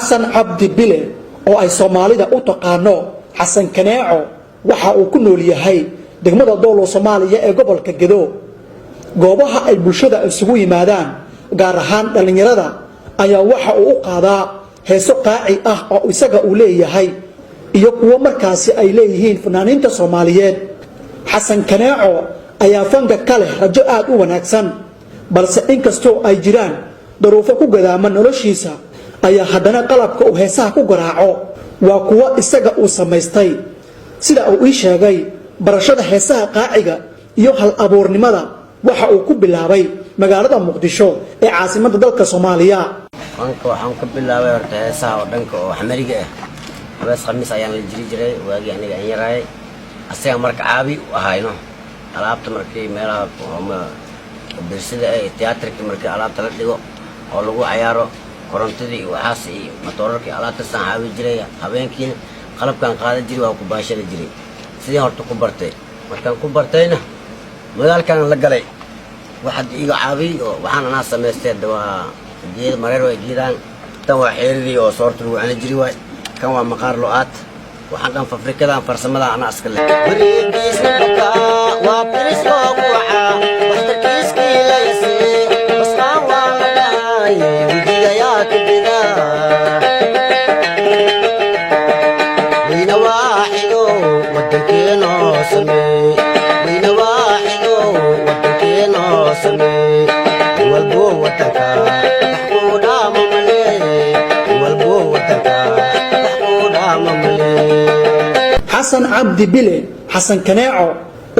Xasan Cabdi Bile, oo ay Soomaalida u taqaano Xasan Kaneeco, waxa uu ku nool yahay degmada Doolow, Soomaaliya, ee gobolka Gedo. Goobaha ay bulshada isugu yimaadaan, gaar ahaan dhallinyarada, ayaa waxa uu u qaadaa heeso qaaci ah oo isaga uu leeyahay iyo kuwo markaasi ay leeyihiin fanaaniinta Soomaaliyeed. Xasan Kaneeco ayaa fanka ka leh rajo aad u wanaagsan, balse inkastoo ay jiraan daruufo ku gadaama noloshiisa, ayaa haddana qalabka uu heesaha ku garaaco waa kuwo isaga uu samaystay. Sida uu ii sheegay, barashada heesaha qaaciga iyo hal abuurnimada waxa uu ku bilaabay magaalada Muqdisho ee caasimadda dalka Soomaaliya. Fanka waxaan ka bilaabay horta heesaha oo dhanka oo xamariga ah. Habees Khamiis ayaan la jiri jiray waagii aniga aan yaraayay. Asaga marka caabi u ahayno alaabta, markii meelaha birsida ee tiyaatarka markii alaabta la dhigo oo lagu cayaaro, korontadii iyo waxaas iyo matoorarkii, alaabtaasaan caawi jiray. Habeenkiina qalabkaan qaadan jiray, waa ku baashali jiray. Sidii horta ku bartay. Markaan ku bartayna magaalkaan la galay, waxaad iga caabiyey oo waxaan anaa samaystay. Hadda waa geed mareer, way geedaan. Tan waa xeeridii oo soorta lagu cuni jiri waay. Kan waa maqaar lo-aad. Waxaan dhan fabrikadan farsamadan anaa iska leh. Wareegiisna bukaa waa biris loogu wacaa, waxtarkiiskii layase basqaan waa la dhahaye, wejigayaa ka bidaa. Weyna waaxido wadankeenoo sameey, weyna waaxido wadankeenoo sameey. Walbo wadanka wax kuu dhaama male, walbo wadanka wax kuu dhaama male. Xasan Cabdi Bile, Xasan Kaneeco,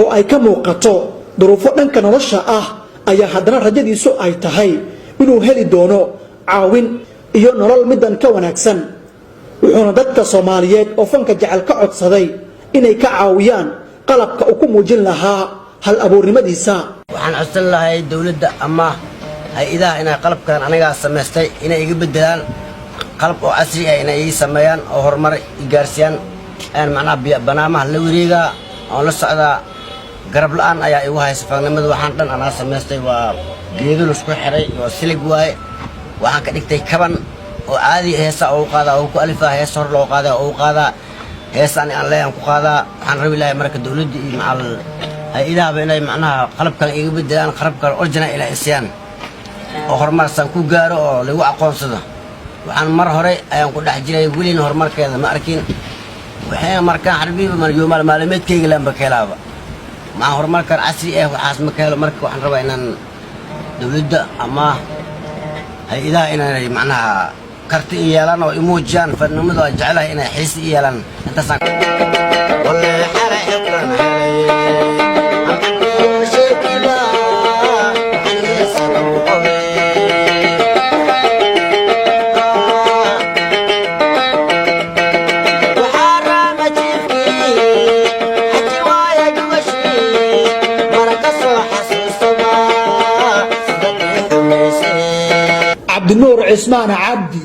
oo ay ka muuqato duruufo dhanka nolosha ah, ayaa haddana rajadiisu ay tahay inuu heli doono caawin iyo nolol middan ka wanaagsan. Wuxuuna dadka Soomaaliyeed oo fanka jecel ka codsaday inay ka caawiyaan qalabka uu ku muujin lahaa hal abuurnimadiisa. Waxaan codsan lahay dowladda ama hay-adaha inay qalabkan anigaa samaystay inay iga beddelaan, qalab oo casri ah inay ii sameeyaan oo horumar i gaarsiiyaan. Ayaan macnaha banaamaha la wareegaa oon la socdaa. Garab la-aan ayaa igu haysa faagnimada. Waxaan dhan anaa samaystay, waa geedo laisku xiray oo silig waaye. Waxaan ka dhigtay kaban oo caadi, heesa ugu qaadaa oo ku alifaa, heesa hor loo qaadaa oo ugu qaadaa, heesa ani aan leeyahan ku qaadaa. Waxaan rabi lahay marka dowladda iyo macal hay-adahaba inay macnaha qalabkan iga bedelaan, qalabkan original inay isiyaan oo horumarsaan ku gaaro oo lagu aqoonsado. Waxaan mar hore ayaan ku dhex jiray, welina horumarkeeda ma arkin. Waxayna markaan xarbiiba yoomaal maalimeedkayga laanba ka helaaba maxaa horumarkan casri ah, waxaas ma ka helo. Marka waxaan rabaa inaan dowladda ama hay-adaha inay macnaha karti i yeelaan oo i muujiyaan fannimadu aan jecelahay, inay xiisi i yeelaan intaasaan. Walle xalay xogtan helay amxankiyo sheekida xaniisa lagu qabay. Waxaa raama jiifkii xaji waaya gubashii mara ka soo xasuustaba sidadii xumaysay. Cabdinuur Cismaan Cabdi,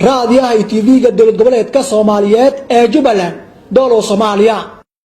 raadiyaha iyo TV-ga dowlad goboleedka Soomaaliyeed ee Jubbaland, Doolow, Soomaaliya.